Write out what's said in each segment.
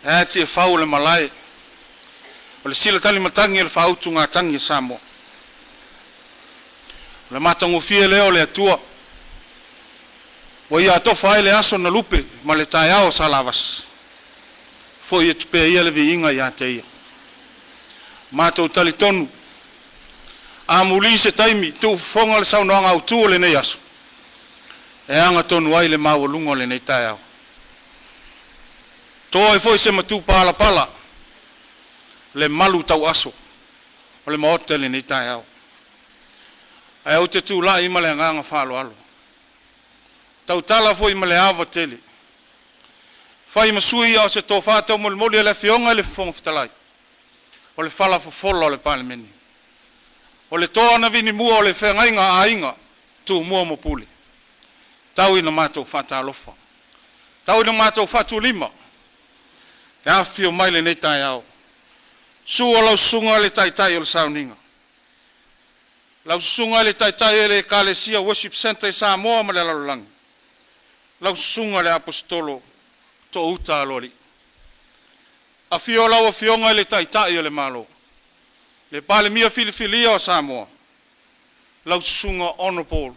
Ae a Tiafau o le malae, o le sila talimatagi o le faautugatagi a Samoa. O le matagofie lea o le Atua ua ia atofa ai le aso na lupe ma le taeao sa lavasi, foi atu pea ia le viiga ia te Ia. Matou te talitonu, amuli se taimi tuufofoga le saunoaga autu o lenei aso, e agatonu ai le maualuga o lenei taeao. To ai foi se matupalapala le malu tauaso o le Maota i lenei taeao. Ae ou te tulai ma le agaga faaaloalo, e tautala foi ma le ava tele, e fai ma sui a o se tofa taumolimoli a le Afioga i le Fofoga Fetalai o le fala fofola o le Palemene. O le toa na vinimua o le feagaiga a aiga Tumua ma Pule, tau ina matou faatalofa, tau ina matou faatulima le afifio mai i lenei taeao. Susu lau Susuga i le Taitai o le Sauniga, lau Susuga i le Taitai o le Ekalesia Worship Centre i Samoa ma le lalolagi, lau Susuga i le Aposetolo Toouta Aloalii. Afio lau Afioga i le Taitai o le Malo, le Palemia filifilia o Samoa, lau Susuga Honorable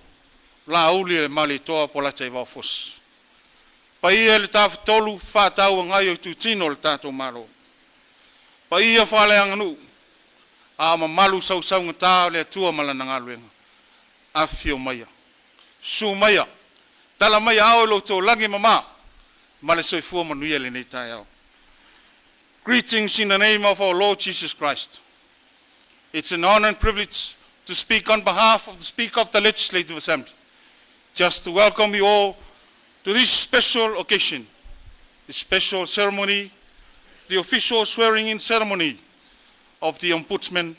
Laaulialemalietoa Polataivao Fosi. Le paia i le Tafatolu Fefaatauagai o itutino o le tatou Malo, paia faaleaganuu a o mamalu sausaugata o le Atua ma Lana galuega, afifio maia, susu maia, tala mai aao i lo outou lagi e mama ma le soifua manuia i lenei taeao. Greetings in the name of our Lord Jesus Christ. It's an honor and privilege to speak on behalf of the Speaker of the Legislative Assembly, just to welcome you all to this special occasion, this special ceremony, the official swearing-in ceremony of the Ombudsman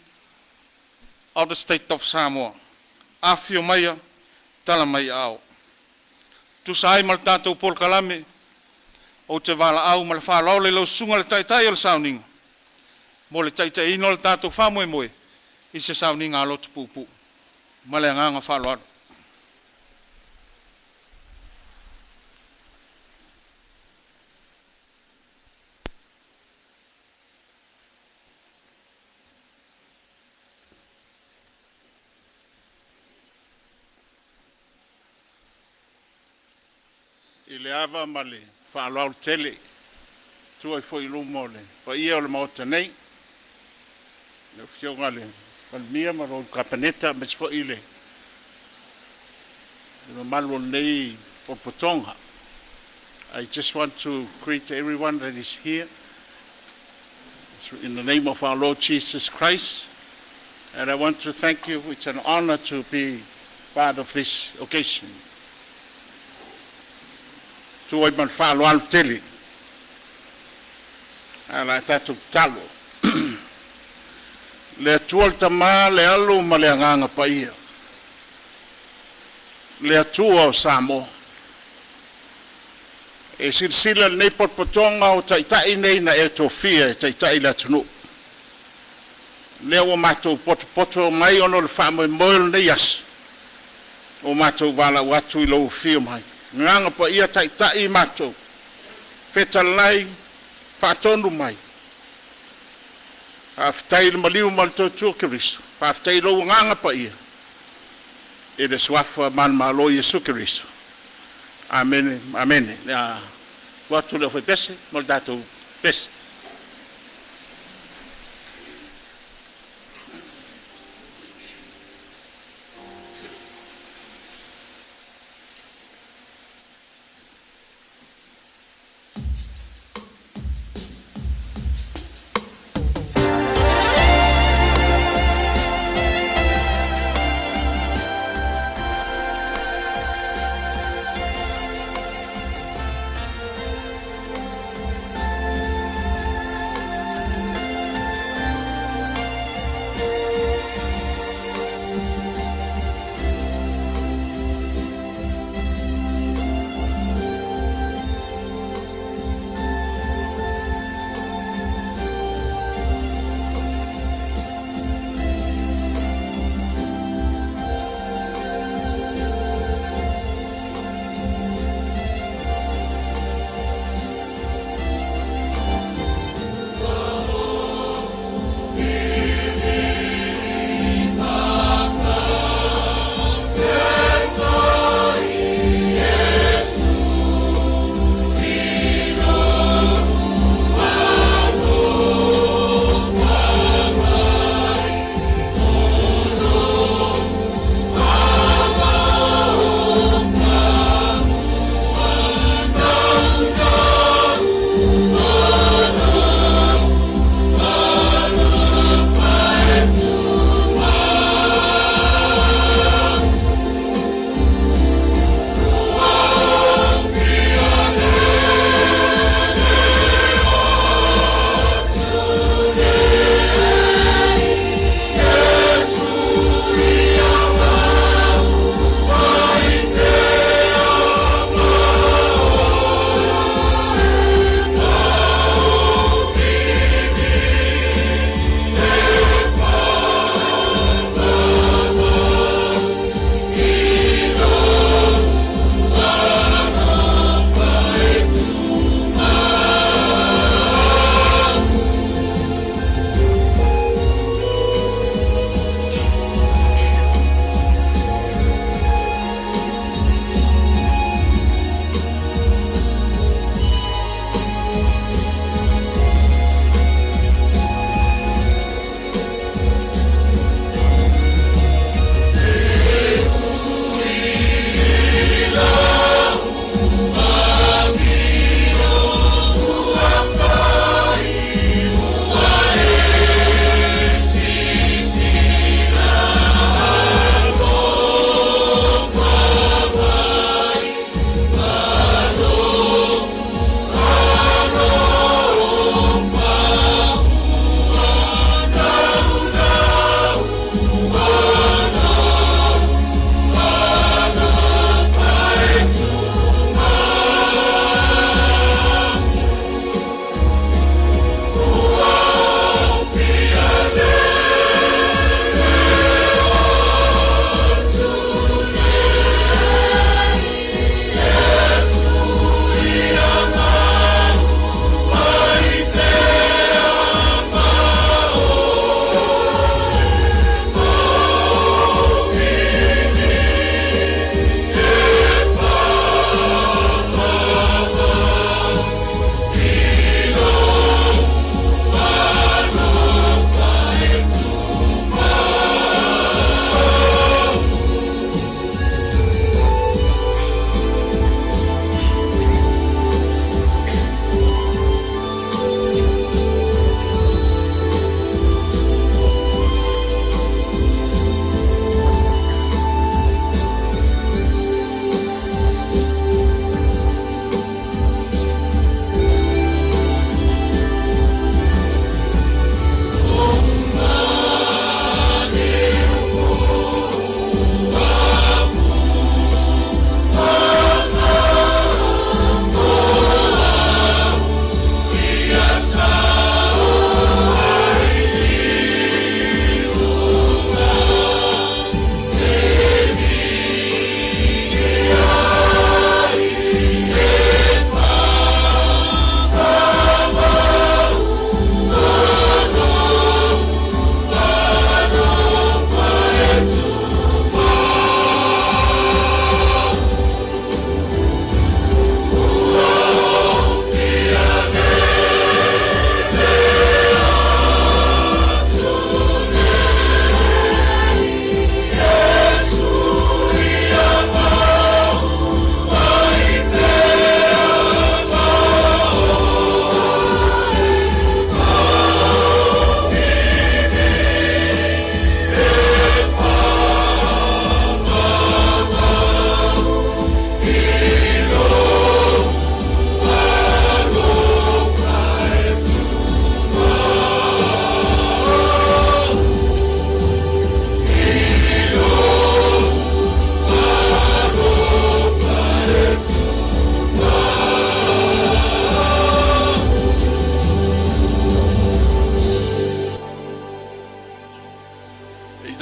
of the State of Samoa. Afifio maia, tala mai aao. Tusa ai ma le tatou polokalame, ou te valaau ma le faaaloalo i lau Susuga i le Taitai o le Sauniga mo le taitaiina o le tatou faamoemoe i se sauniga a lotu puupuu. Ma le agaga faaaloalo. I le ava ma le faaaloalo tele, e tu ai foi i luma o le paia o le Maota nei, lau Afioga i le Palemia ma lau Kapeneta aemaise foi le mamalu o lenei Faalapotopotoga. I just want to greet everyone that is here in the name of our Lord Jesus Christ. And I want to thank you. It's an honor to be part of this occasion. Tu ai ma le faaaloalo tele, ae o le a tatou tatalo. Le Atua le Tama, le Alo ma le Agaga Paia, le Atua o Samoa. E silasila i lenei potopotoga o Taitai nei na e tofia e taitai le atunuu. Lea ua matou potopoto mai ona o le faamoemoe o lenei aso, ua matou valaau atu i lou afio mai. Agaga Paia, taitai i matou, fetalai, faatonu mai. Faafetai i le maliu ma le toatua o Keriso, faafetai i lou Agaga Paia, i le suafa manumalo o Iesu Keriso. Amene, amene. Tuu atu i le aufaipese mo le tatou pese.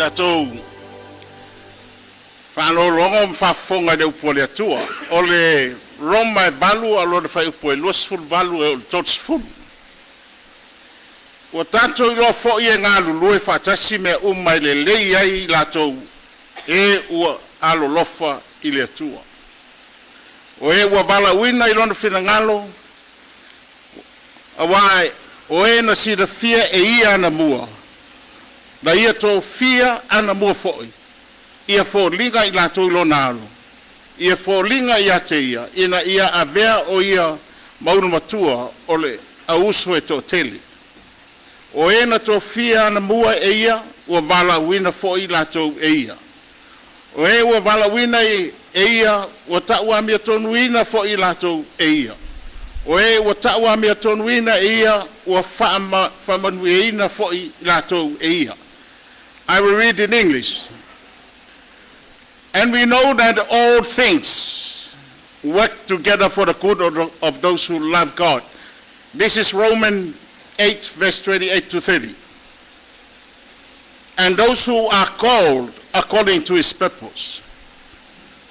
Tatou faalologo ma faafofoga i le upu a le Atua. O le Roma e 8 lona fuaiupu e 28 e oo i le 30. Ua tatou iloa foi e galulue faatasi mea uma e lelei ai i latou e ua alolofa i le Atua. O e ua valaauina i lona finagalo, aua o e na silafia e Ia anamua, na Ia tofia anamua foi, ia foliga i latou i lona alo, ia foliga ia te Ia, ina ia avea o Ia ma ulumatua o le au uso e toatele. O e na tofia anamua e Ia, ua valaauina foi i latou e Ia. O e ua valaauina e Ia, ua ta'u amiotonu foi i latou e Ia. O e ua ta'u amiotonu e Ia, ua faamanuiaina foi i latou e Ia. I will read in English. And we know that all things work together for the good of those who love God. This is Romans 8, verse 28 to 30. And those who are called according to his purpose.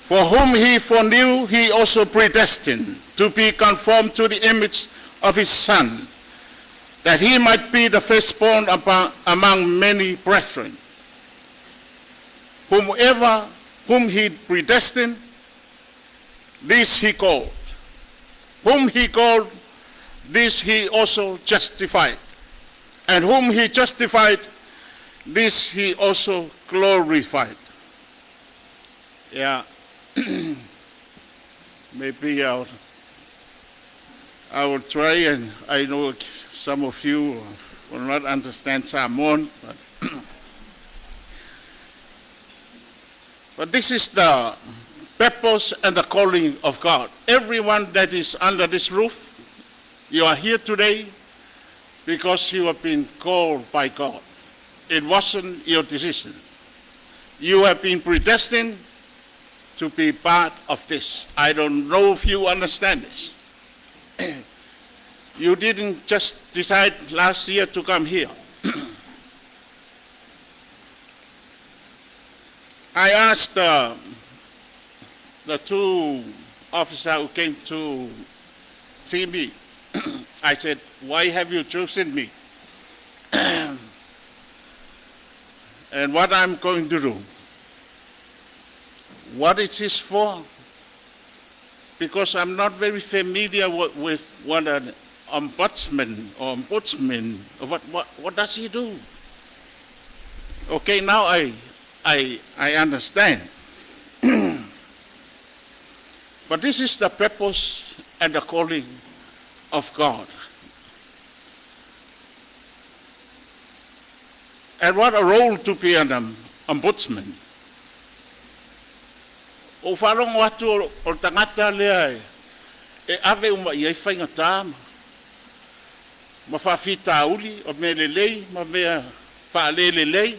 For whom he foreknew, he also predestined to be conformed to the image of his Son, that he might be the firstborn among many brethren. Whomever whom he predestined, this he called. Whom he called, this he also justified. And whom he justified, this he also glorified. Yeah. Maybe I will try, and I know some of you will not understand Samoan, but this is the purpose and the calling of God. Everyone that is under this roof, you are here today because you have been called by God. It wasn't your decision. You have been predestined to be part of this. I don't know if you understand this. You didn't just decide last year to come here. I asked the two officers who came to see me, I said, "Why have you chosen me? And what I'm going to do? What is this for?" Because I'm not very familiar with what an ombudsman or ombudsman, what does he do? Okay, now I understand. But this is the purpose and the calling of God. And what a role to be an ombudsman. O faalogo atu o le tagata lea e ave uma i ai faigata ma faafitauli o mea lelei ma mea faalelelei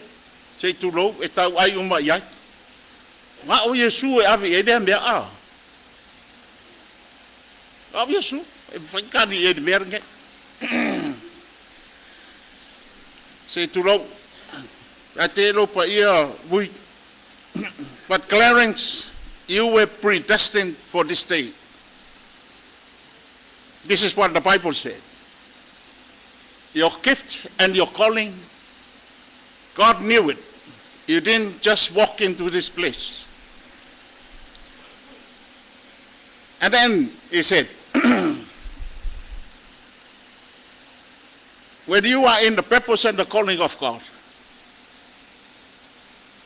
se i tulou e tauai uma i ai. Na o Iesu e ave i ai lea mea a. Na o Iesu e mafai ona i ai le mea lenei. Se i tulou. A te lo pa ia vui. But Clarence, you were predestined for this day. This is what the Bible said. Your gift and your calling, God knew it. You didn't just walk into this place. And then he said, when you are in the purpose and the calling of God,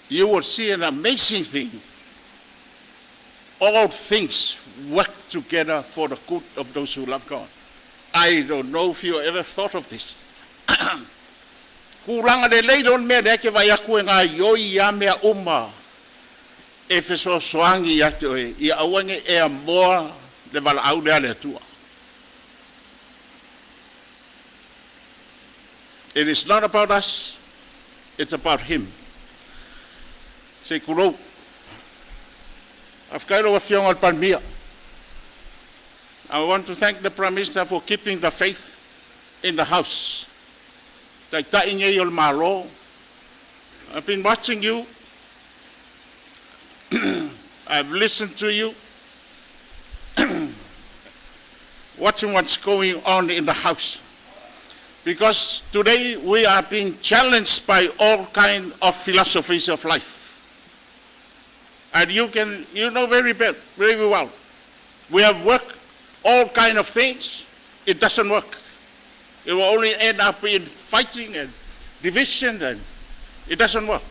you will see an amazing thing. All things work together for the good of those who love God. I don't know if you ever thought of this. Kulaga lelei lo le mea lea ke vai aku e ngā ioi ia mea uma e fesoasoani ia te oe, ia aua ne i e amoa le valaau lea a le Atua. It is not about us, it's about Him. Se i tulou. Faafetai lau Afioga i le Palemia. I want to thank the Prime Minister for keeping the faith in the house. Taitai nei o le Malo. I've been watching you. I've listened to you, watching what's going on in the house. Because today we are being challenged by all kinds of philosophies of life. And you know very well, very well. We have worked all kind of things. It doesn't work. It will only end up in fighting and division, and it doesn't work.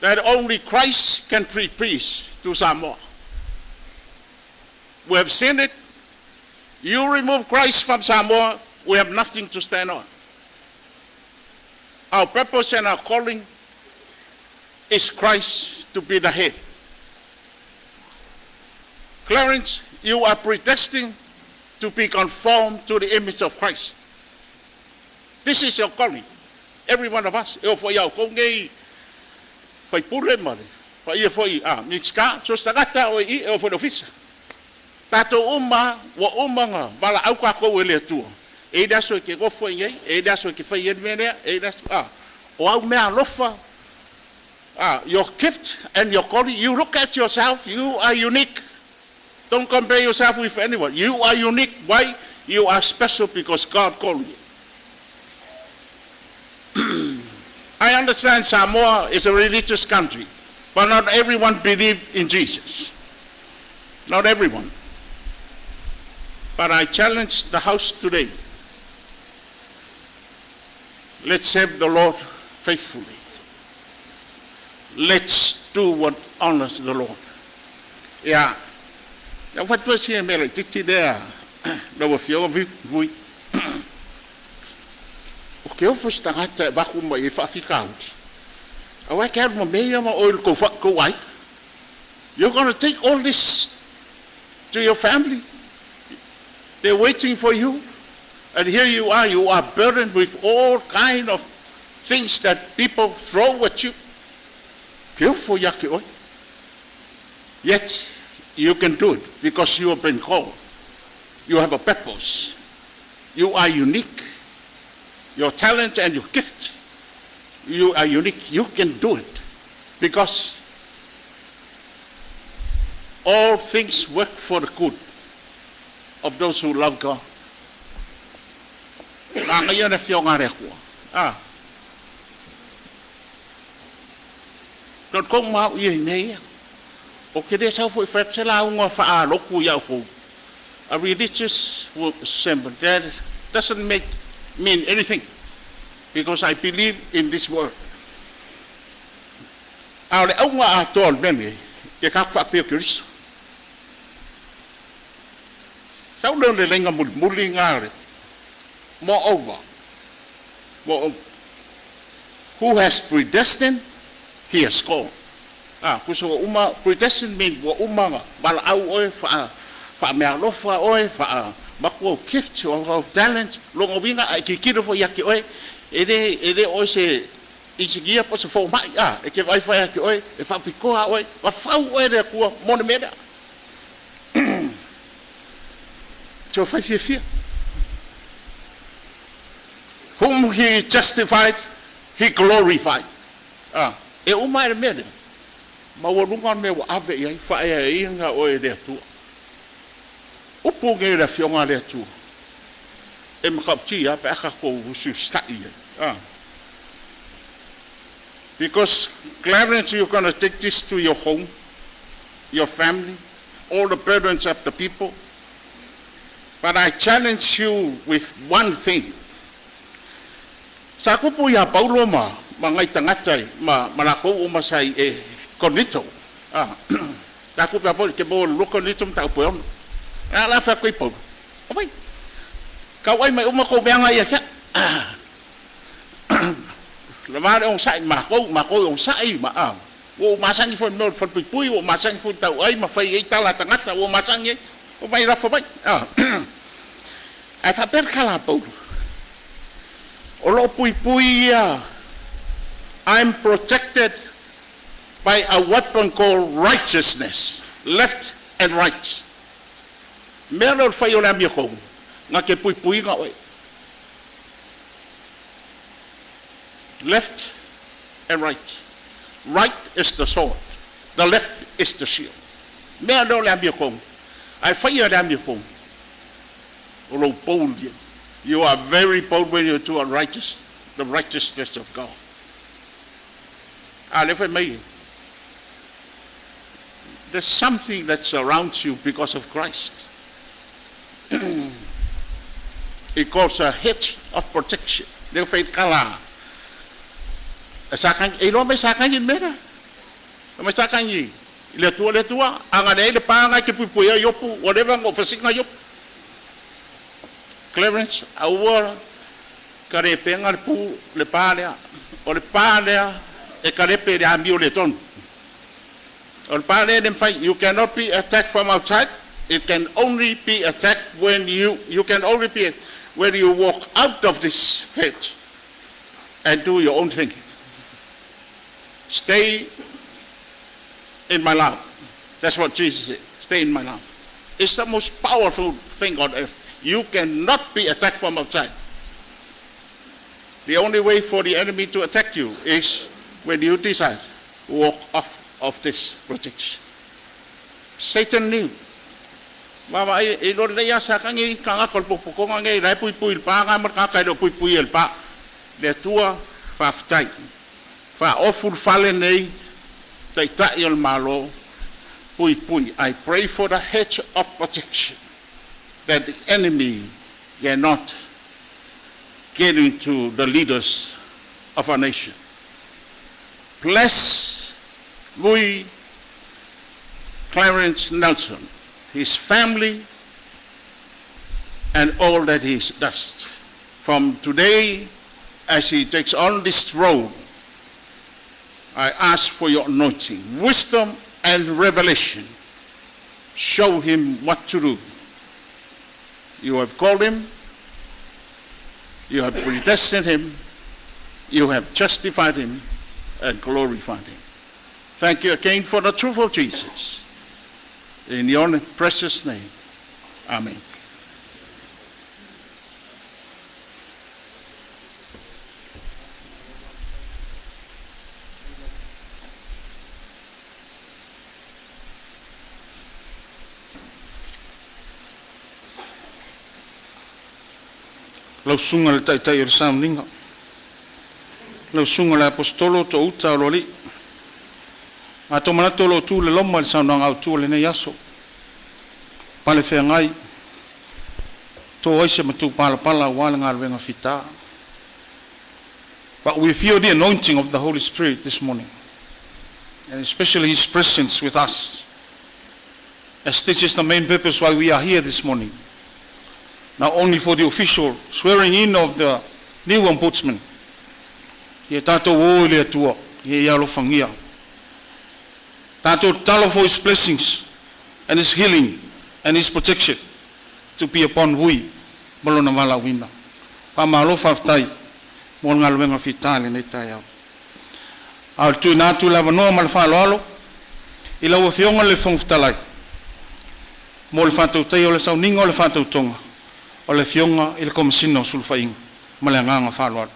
That only Christ can bring peace to Samoa. We have seen it. You remove Christ from Samoa, we have nothing to stand on. Our purpose and our calling is Christ to be the head. Clarence, you are predestined to be conformed to the image of Christ. This is your calling. Every one of us. E o foi au kou nei faipule ma le paia foi a Minisita, so se tagata o i e o foi le ofisa. Tatou uma, ua uma ona valaau tatou e le Atua. E i le aso e ke nofo i nei, e i le aso e ke fai ai le mea lea, e i le aso, a, o au mea alofa, a, your gift and your calling, you look at yourself, you are unique. Don't compare yourself with anyone. You are unique. Why? You are special because God called you. I understand Samoa is a religious country, but not everyone believes in Jesus. Not everyone. But I challenge the house today. Let's serve the Lord faithfully. Let's do what honors the Lord. Ia, ia fatua si e mea titi lea, lau afioga Vui. O ke ofo se tagata e vaku mai e faafitauli. Auā ke alu ma mea ia ma oe i le kou kou aiga. You're going to take all this to your family. They're waiting for you. And here you are burdened with all kind of things that people throw at you. Careful, ia te oe. Yet, you can do it because you have been called. You have a purpose. You are unique. Your talent and your gift, you are unique. You can do it because all things work for the good of those who love God. Manaia le afioga a le Atua. Ah. Tolitonu ma au ia i mea ia. Ou te le sau foi e fai atu se lauga faalotu ia outou. A religious sermon that doesn't make mean anything because I believe in this word. A o le auga atoa o le mea lenei, ia tatou faapea o Keriso. Sau lea o le laina mulimuli lena o le moreover, moreover, who has predestined, he has called. Ah, tusa ua uma, predestined mean ua uma ona valaau oe, faa, faameaalofa oe, faa matua ou gift, o au talent, lona uiga a e tilotilo foi ia te oe, e le, e le o oe se engineer po o se fomai, a, e te vaai foi ia te oe, e faapitoa oe, fafau oe e le Atua mo le mea lea. So fai fiafia. Whom he justified, he glorified. Ah, e uma ai le mea lea. Maualuga le mea ua ave i ai, faaeaina oe e le Atua. Upu nei o le Afioga a le Atua, e matautia lava pe a tatou usiusitai i ai. Ah. Because Clarence, you're going to take this to your home, your family, all the burdens of the people. But I challenge you with one thing. Sa tupu iā Paulo ma ma nai tagata i ma ma lakou uma sa i e Korinito. A, sa tupu iā Paulo, ke maua i le lua Korinito mataupu e 6. A la fai atu ai Paulo, Aumai, tau ai mai uma kou mea nga ia ke au. Le va le onosai ma makou, makou e onosai ma a, ua ou masani foi i le mea o le falepuipui, ua ou masani foi i le tauai ma fai ai tala a tagata, ua ou masani ai, omai lafo mai. A, ae faapea le tala a Paulo, o loo puipui ia, I'm protected by a weapon called righteousness, left and right. Mea lea o le fai o le amiotonu, na te puipuiga oe. Left and right. Right is the sword. The left is the shield. Mea lea o le amiotonu. Ae faia le amiotonu. O lou bold ia. You are very bold when you do a righteous, the righteousness of God. A lea fai mai. There's something that surrounds you because of Christ. It calls a hedge of protection. Lea fai kala. Sa kan e lo me sa kan i mera. Me sa kan i le tua anga le panga ke pu pu yopu whatever ngo fasinga yopu. Clarence aua kare penga le pu le pa lea. O le pa lea e kare pe le amio le tonu. O le pa lea le fai, you cannot be attacked from outside. It can only be attacked when you can only be when you walk out of this hedge and do your own thinking. Stay in my love. That's what Jesus said. Stay in my love. It's the most powerful thing on earth. You cannot be attacked from outside. The only way for the enemy to attack you is when you decide to walk off of this protection. Satan knew. Wawa e lo le ia sa kangi kanga kol popokonga ngai rai pui pui pa nga mar ka kai lo pui pui el pa. Le tua faafetai. Fa ofu fale nei taitai o le Malo pui pui. I pray for the hedge of protection that the enemy cannot get into the leaders of our nation. Bless Vui Clarence Nelson, his family, and all that he does. From today, as he takes on this role, I ask for your anointing, wisdom and revelation. Show him what to do. You have called him, you have predestined him, you have justified him, and glorified him. Thank you again for the truth of Jesus. In your precious name, Amen. Lau susuga le taitai o le sauniga. Lau susuga le aposetolo to uta o lo alii. A to manatu o lo tu le loma le saunoaga autu o lenei aso. Pale feagai, to ai se matu palapala aua le galuega fita. But we feel the anointing of the Holy Spirit this morning, and especially His presence with us, as this is the main purpose why we are here this morning. Not only for the official swearing in of the new ombudsman, ia tatou o i le Atua, ia ia alofagia. Tatou tatalo for His blessings and His healing and His protection to be upon Vui ma lona valaauina. Faamalo faafetai mo le galuega fita i lenei taeao. A o le tuuina atu le avanoa ma le faaaloalo i lau Afioga i le Fofoga Fetalai mo le faatautaia o le sauniga o le faatautoga o le Afioga i le Komesina o Sulufaiga ma le agaga faaaloalo.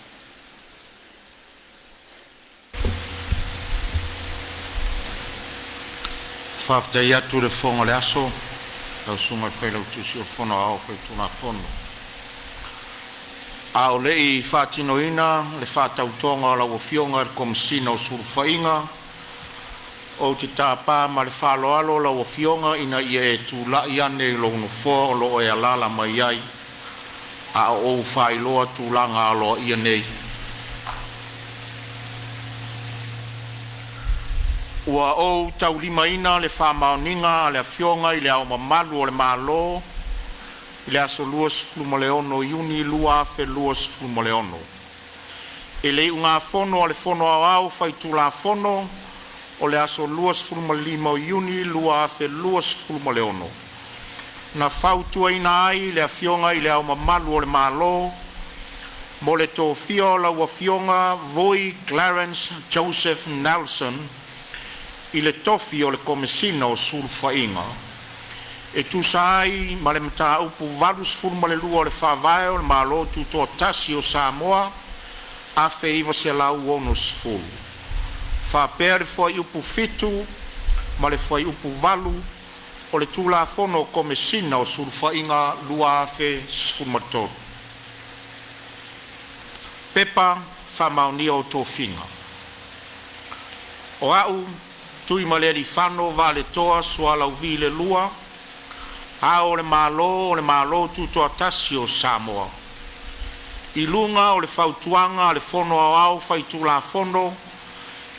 Faafetai atu le fofoga o le aso, lau susuga i le Failautusi o le Fono Aoao Faitulafono. A o le i faatinoina le faatautoga o lau Afioga i le Komesina o Sulufaiga, ou te tapa ma le faaaloalo lau Afioga ina ia e tulai ane i lou nofoa o lo o e alaala mai ai, a o ou faailoa tulaga aloaia nei. Ua ou taulimaina le faamaoniga a le Afioga i Le Ao Mamalu o le Malo i le aso 26 Iuni 2026. I le iugafono a le Fono Aoao Faitulafono o le aso 25 Iuni 2026, na fautuaina ai le Afioga i Le Ao Mamalu o le Malo mo le tofia o lau Afioga Vui Clarence Joseph Nelson i le tofi o le Komesina o Sulufaiga e tusa ai ma le Mataupu 82 o le Faavae o le Malo Tutoatasi o Samoa 1960. Faapea le Fuaiupu 7 ma le Fuaiupu 8 o le Tulafono o Komesina o Sulufaiga 2013. Pepa Faamaonia o Tofiga. O A'u Tuimalealiifano Vaaletoa Sualauvi II, Ao o le Malo o le Malo Tutoatasi o Samoa, i luga o le Fautuaga a le Fono Aoao Faitulafono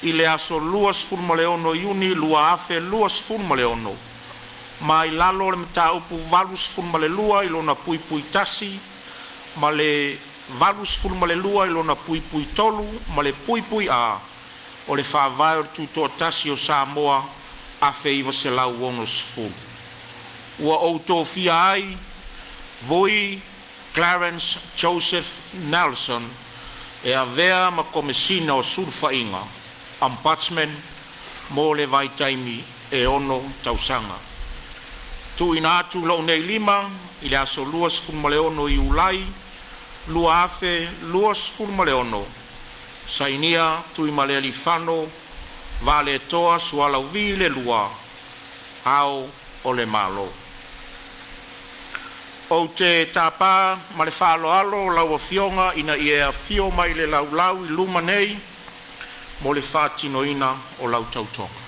i le aso 26 Iuni 2026 ma i lalo o le Mataupu 82(1) ma le 82(3) ma le (A) o le Faavae o le Tutoatasi o Samoa 1960, ua ou tofia ai VUI Clarence Joseph Nelson e avea ma Komesina o Sulufaiga (Ombudsman) mo le vaitaimi e ono tausaga. TUUINA ATU i lo'u nei lima i le aso 26 Iulai 2026. Sainia: Tuimalealiifano Vaaletoa Sualauvi II, Ao o le Malo. Ou te tapa ma le faaaloalo lau Afioga ina ia e afio mai i le laulau i luma nei mo le faatinoina o lau tautoga.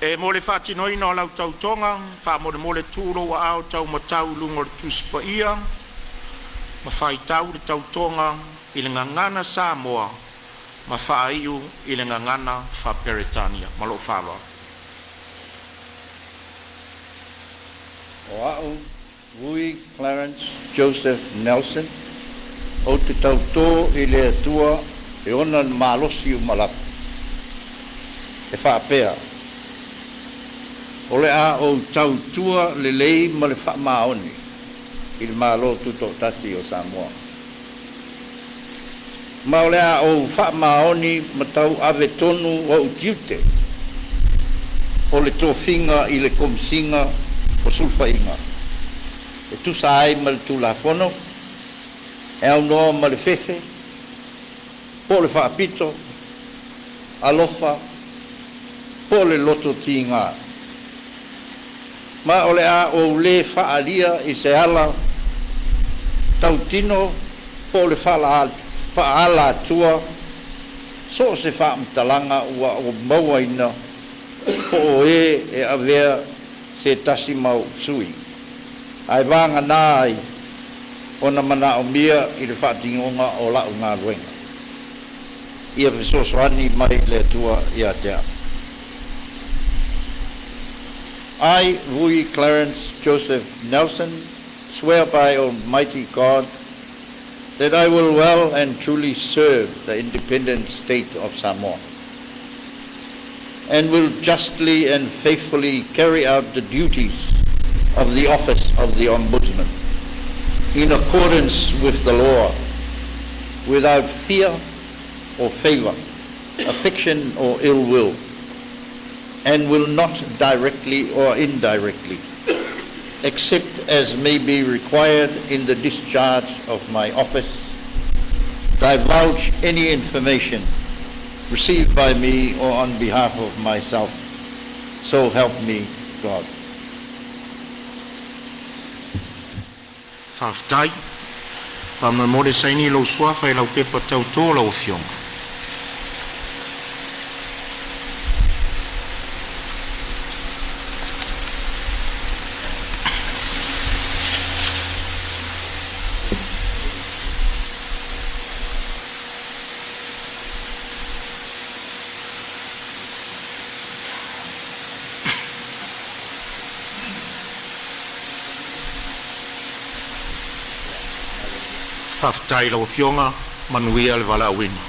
E mo le faatinoina o lau tautoga, faamolemole tuu lou aao taumatau i luga o le Tusi Paia ma faitau le tautoga i le Gagana Samoa ma faaiu i le Gagana Faa-Peretania. Ma lou faaaloalo. O A'u, Vui Clarence Joseph Nelson, ou te tautō i le Atua e ona le malosi uma lava, e faapea, o le a ou tautua lelei ma le faamaoni i le Malo Tutoatasi o Samoa. Ma o le a ou faamaoni ma tauave tonu o'u tiute o le tofiga i le Komesina o Sulufaiga e tusa ai ma le Tulafono e aunoa ma le fefe po o le faapito alofa po o le loto tiga. Ma o le a ou lē faaalia i se ala tautino po o le faaalatua so o se faamatalaga ua ou mauaina po o ē e avea se tasi ma o'u sui, ae vagana ai ona manaomia i le faatinoga o la'u galuega. Ia fesoasoani mai le Atua ia te a'u. I, Vui Clarence Joseph Nelson, swear by Almighty God that I will well and truly serve the independent state of Samoa and will justly and faithfully carry out the duties of the office of the Ombudsman in accordance with the law, without fear or favor, affection or ill will, and will not directly or indirectly, except as may be required in the discharge of my office, divulge any information received by me or on behalf of myself. So help me God. Faafetai. Faamolemole saini lou suafa i lau pepa tautō lau Afioga. Faafetai i lau Afioga, manuia le valaauina.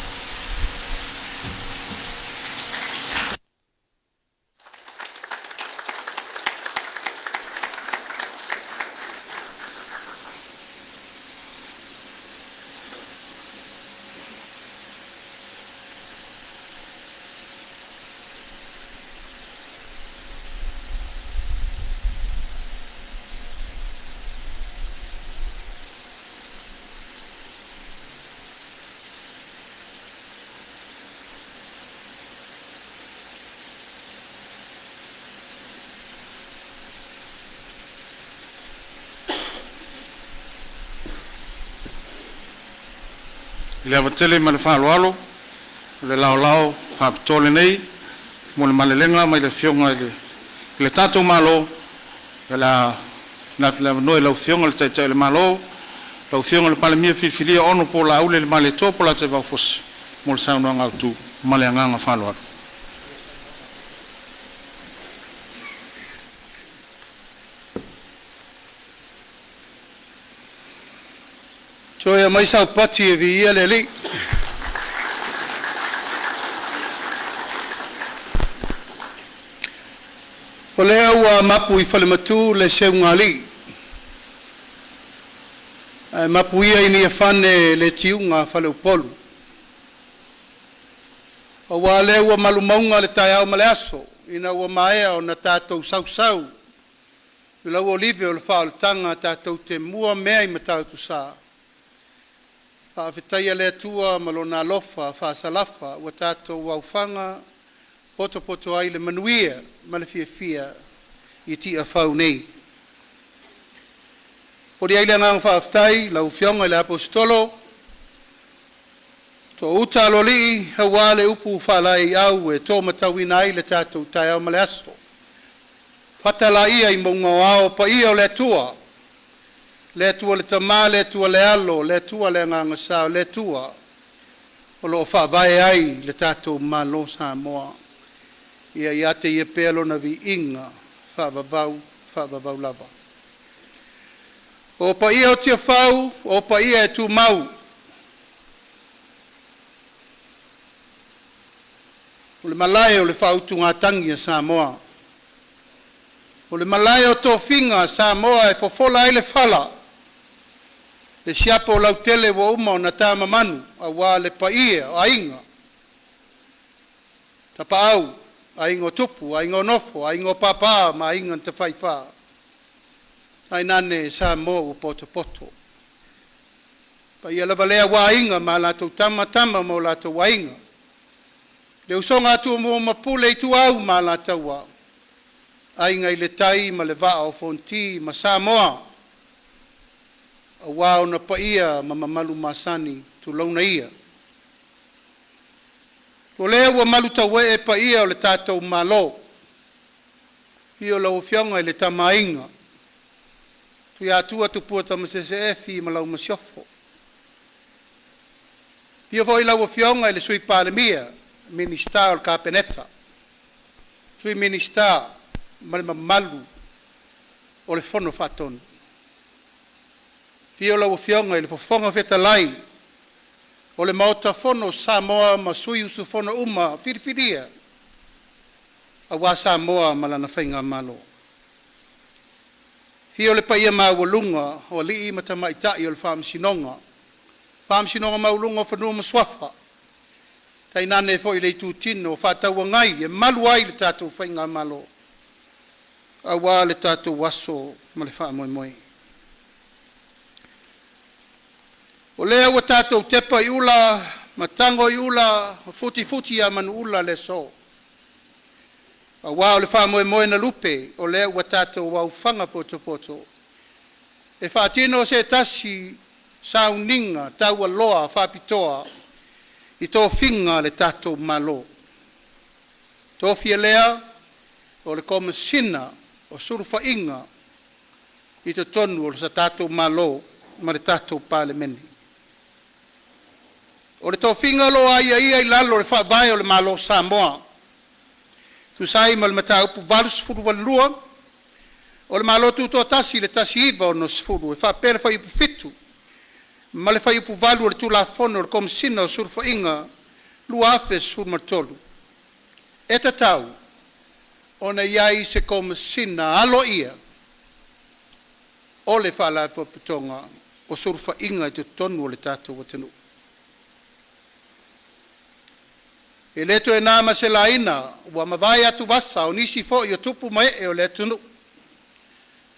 I le ava tele ma le faaaloalo, o le laolao faapitoa lenei mo le malelega mai le Afioga i le tatou Malo, o le a tuuina atu le avanoa i lau Afioga i le Taitai o le Malo, lau Afioga i le Palemia filifilia Honorable Laaulialemalietoa Polataivao Fosi mo le saunoaga autu. Ma le agaga faaaloalo. Toe aumai sau pati e viia le Alii. O lea ua mapu i falematu le seugalii, ae mapu ia i Niafane le tiuga a faleupolu. Aua o lea ua malu mauga le taeao ma le aso, ina ua maea ona tatou sausau i lauolive o le faaolataga tatou te mua mea i Matautusa, faafetaia le Atua ma Lona alofa faasalafa ua tatou aofaga potopoto ai i le manuia ma le fiafia i Tiafau nei. E momoli ai le agaga faafetai i lau Afioga i le Aposetolo Tuouta Aloalii aua le upu faalaeiau e tōmatauina ai le tatou taeao ma le aso. Fata laia i mauga o ao paia o le Atua, le Atua le Tama, le Atua le Alo, le Atua le Agaga Sa, o le Atua o lo o faavae ai le tatou Malo o Samoa. Ia ia te Ia pea Lona viiga faavavau, faavavau lava. O paia o Tiafau o paia e tumau, o le malae o le faautugatagi a Samoa, o le malae o tofiga a Samoa e fofola ai le fala, le siapo lautele ua uma ona tamamanu aua le paia o Aiga, Tapaau, Aiga o Tupu, Aiga o Nofo, Aiga o Papa ma Aiga na Tafaifa, tainane Samoa ua potopoto. O paia lava lea aua Aiga ma latou Tama, Tama ma o latou Aiga, le usoga a Tumua ma Pule, Ituau ma Alataua, Aiga i le Tai ma le Vaa o Fonoti ma Samoa aua ona paia ma mamalu masani, tulouna ia. O lea ua malutauee paia o le tatou Malo, i le afio o lau Afioga i le Tama a Aiga, Tuiatua Tupua Tamasese Efi ma lau Masiofo. Afio foi lau Afioga i le Sui Palemia, Minisita o le Kapeneta, Sui Minisita ma le mamalu o le Fono Faatonu. Afio lau Afioga i le Fofoga Fetalai o le Maota Fono o Samoa ma sui usufono uma filifilia aua Samoa ma lana faigamalo. Afio le paia maualuga o alii ma tamaitai o le Faamasinoga, Faamasinoga Maualuga o Fanua ma Suafa, tainane foi le itutino faatauagai e malu ai le tatou faigamalo aua le tatou aso ma le faamoemoe. O lea ua tatou tepa i ula ma tago i ula ma futifuti a manuula le aso, aua o le faamoemoe na lupe, o lea ua tatou aofaga potopoto e faatino se tasi sauniga taualoa faapitoa i tofiga a le tatou Malo. Tofia lea o le Komesina o Sulufaiga i totonu o le tatou Malo ma le tatou Palemene. O le tofiga o lo o aiaia i lalo o le Faavae o le Malo o Samoa, e tusa ai ma le Mataupu 82 o le Malo Tutoatasi i le 1960 e faapea le Fuaiupu 7 ma le Fuaiupu 8 o le Tulafono o le Komesina o Sulufaiga 2013, e tatau ona i ai se Komesina aloaia o le Faalapotopotoga o Sulufaiga i totonu o le tatou atunuu. E le toe na ma se laina, ua mavae atuvasa o nisi foi o tupu ma ee o le atunuu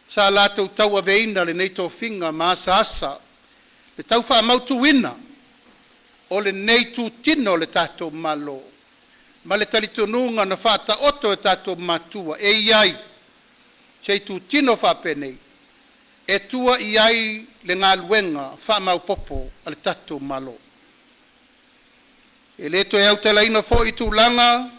sa latou tauaveina lenei tofiga ma asaasa le tau faamautuina o lenei itutino o le tatou Malo ma le talitonuga na faataoto e tatou matua, e i ai se itutino faapenei e tua i ai le galuega faamaopoopo a le tatou Malo. E le toe autalaina foi tulaga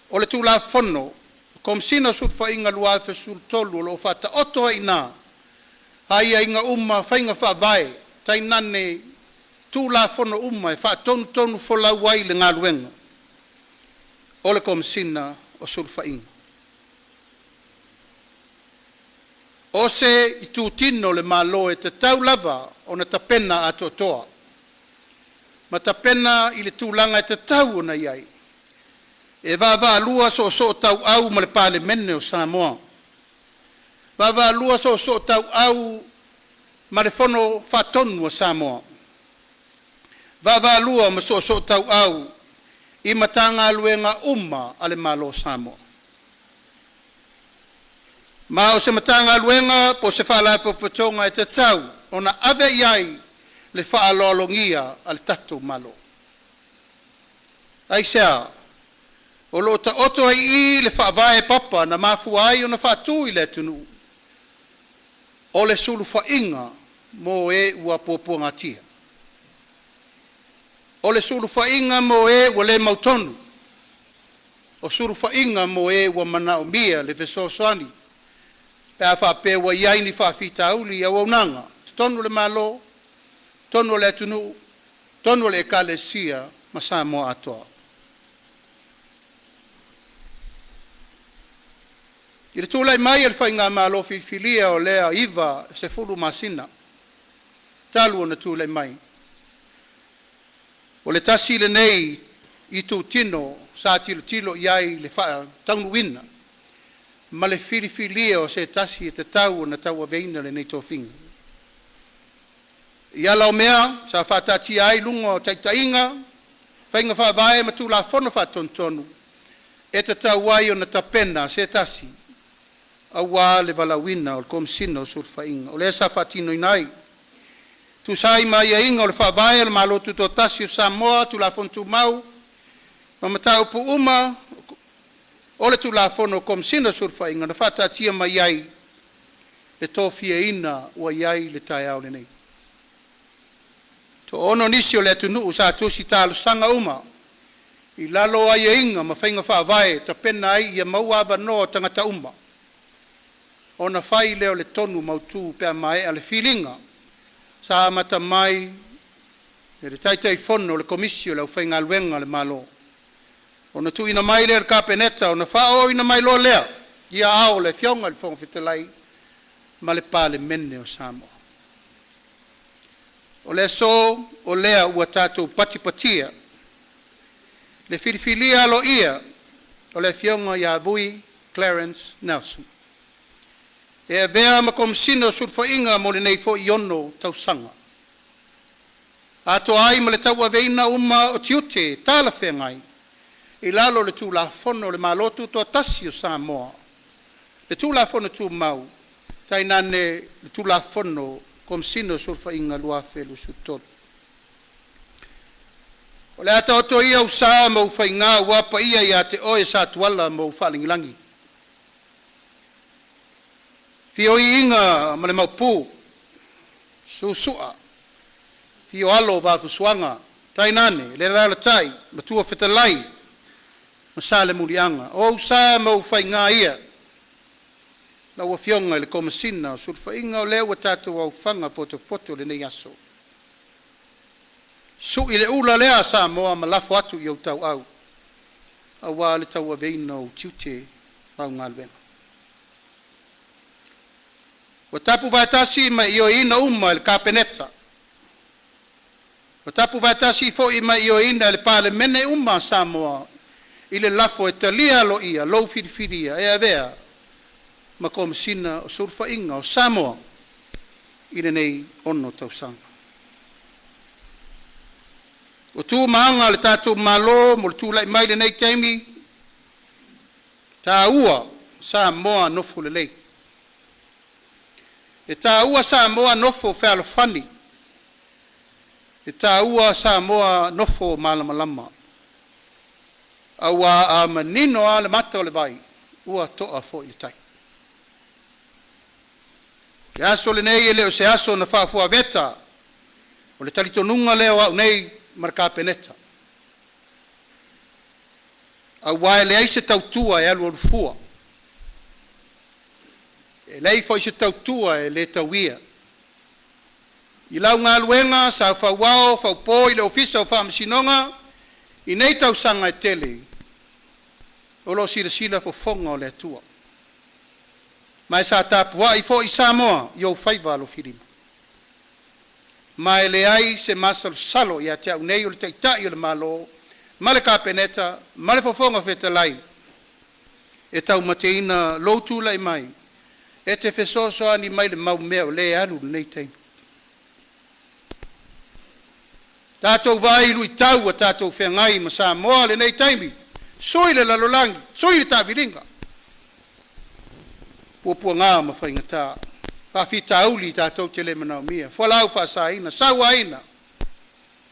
o le Tulafono Komesina o Sulufaiga 2013 o lo o faataoto ai i ina aiaiga uma, faiga faavae tainane Tulafono uma e faatonutonufolau ai le galuega o le Komesina o Sulufaiga. O se itutino o le Malo e tatau lava ona tapena atoatoa ma tapena i le tulaga e tatau ona i ai, e vaavaalua soosootauau ma le Palemene o Samoa, vaavaalua soosootauau ma le Fono Faatonu a Samoa, vaavaalua ma soosootauau i Matagaluega uma a le Malo o Samoa. Ma o se Matagaluega po o se Faalapotopotoga e tatau ona ave i ai le faaaloalogia a le tatou Malo. Aisea? O lo o taoto ai i i le faavae papa na mafua ai ona faatu i le atunuu, o le sulufaiga mo e ua puapuagatia, o le sulufaiga mo e ua le mautonu, o sulufaiga mo e ua manaomia le fesoasoani pe a faapea ua i ai ni faafitauli i auaunaga i totonu o le Malo, totonu o le atunuu, totonu o le Ekalesia ma Samoa atoa. I le tulai mai o le Faigamalo filifilia o lea 90 masina talu ona tulai mai, o le tasi lenei itutino sa tilotilo i ai le faataunuuina ma le filifilia o se tasi e tatau ona tauaveina lenei tofiga. I ala o mea sa faataatia ai i luga o taitaiga, faiga faavae ma Tulafono Faatonutonu e tatau ai ona tapena se tasi aua le valaauina o le Komesina o Sulufaiga, o lea sa faatinoina ai. Tusa ai ma aiaiga o le Faavae o le Malo Tutoatasi o Samoa, Tulafono Tumau ma Mataupu uma o le Tulafono o Komesina o Sulufaiga, na faataatia mai ai le tofiaina ua i ai le taeao lenei. Toaono nisi o le atunuu sa tusi talosaga uma i lalo o aiaiga ma faiga faavae e tapena ai ia maua avanoa o tagata uma ona fai lea o le tonu mautu pe a maea le filiga sa amata mai e le Taitaifono o le Komisi o le Aufaigaluega a le Malo, ona tuuina mai lea i le Kapeneta ona faaooina mai loa lea i aao o le Afioga i le Fofoga Fetalai ma le Palemene o Samoa. O le aso o lea ua tatou patipatia le filifilia aloaia o le Afioga ia Vui Clarence Nelson e avea ma Komesina o Sulufaiga mo lenei foi 6 tausaga, atoa ai ma le tauaveina uma o tiute talafeagai i lalo o le Tulafono o le Malo Tutoatasi o Samoa, le Tulafono Tumau, tainane le Tulafono Komesina o Sulufaiga 2023. O le a taoto ia ou sa ma ou faiga aua paia ia te oe Satuala ma ou faalagilagi, afio Iiga ma le Maopu, Suesua, afio Alo o Vaafusuaga, tainane le alaalatai Matua Fetalai ma Salemuliaga. O ou sa ma ou faiga ia lau Afioga i le Komesina o Sulufaiga, o lea ua tatou aofaga potopoto i lenei aso. Sui le ula lea a Samoa ma lafo atu i ou tauau aua le tauaveina o ou tiute ma au galuega. Ua tapu faatasi ma ioeina uma e le Kapeneta, ua tapu faatasi foi ma ioeina e le Palemene uma a Samoa i le lafo e talia aloaia lou filifilia e avea ma Komesina o Sulufaiga o Samoa i lenei 6 tausaga. O tu ma aga a le tatou Malo mo le tulai mai i lenei taimi, taua Samoa nofo lelei, e taua Samoa nofo fealofani, e taua Samoa nofo malamalama, aua a manino lava le mata o le vai, ua to'a foi le tai. O le aso lenei e le o se aso na faafuaveta, o le talitonuga lea o au nei ma le Kapeneta. Auā e leai se tautua e alualu fua, e leai foi se tautua e le tauia. I lau galuega sa fauao faupo i le Ofisa o Faamasinoga i nei tausaga e tele, o lo o silasila fofoga o le Atua. Ma e sa tapuai foi Samoa i ou faiva alofilima. Ma e leai se masalosalo ia te au nei o le Taitai o le Malo ma le Kapeneta ma le Fofoga Fetalai e taumateina lou tulai mai e te fesoasoani mai i le mau mea o lea e alu i lenei taimi. Tatou vaai i luitau ua tatou feagai ma Samoa i lenei taimi, sui le lalolagi, sui le taaviliga, puapuaga ma faigata, faafitauli tatou te le manaomia, fualaau faasaina, sauaina,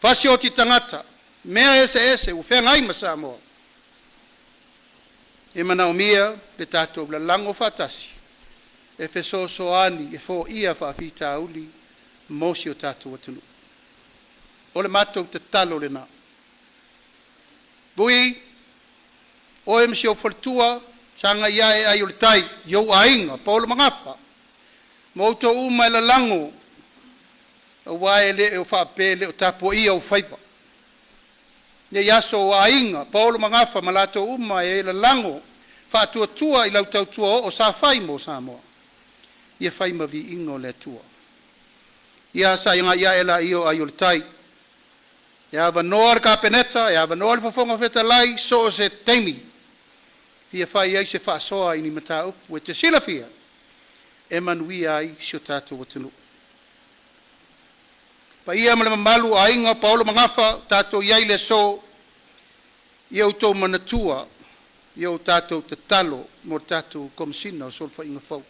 fasioti tagata, mea eseese ua feagai ma Samoa. E manaomia le tatou lalago faatasi e fesoasoani e foia faafitauli mo si o tatou atunuu. O le matou tatalo lena. Vui, oe ma si ou faletua, sagai ane ai o le tai i ou aiga, paolo ma gafa, ma outou uma e lalago, aua e le o faapea e le o tapuaia ou faiva. Nei aso o aiga, paolo ma gafa ma latou uma e lalago faatuatua i lau tautua oo sa fai mo Samoa, ia fai ma viiga o le Atua. Ia sagai ae laia o ai o le tai, e avanoa le Kapeneta, e avanoa le Fofoga Fetalai, so o se taimi e fia fai ai se faasoa i ni mataupu e te silafia e manuia ai si o tatou atunuu. Paia ma le mamalu o aiga paolo ma gafa ua tatou i ai i le aso, ia outou manatua i o tatou tatalo mo le tatou Komesina o Sulufaiga fou.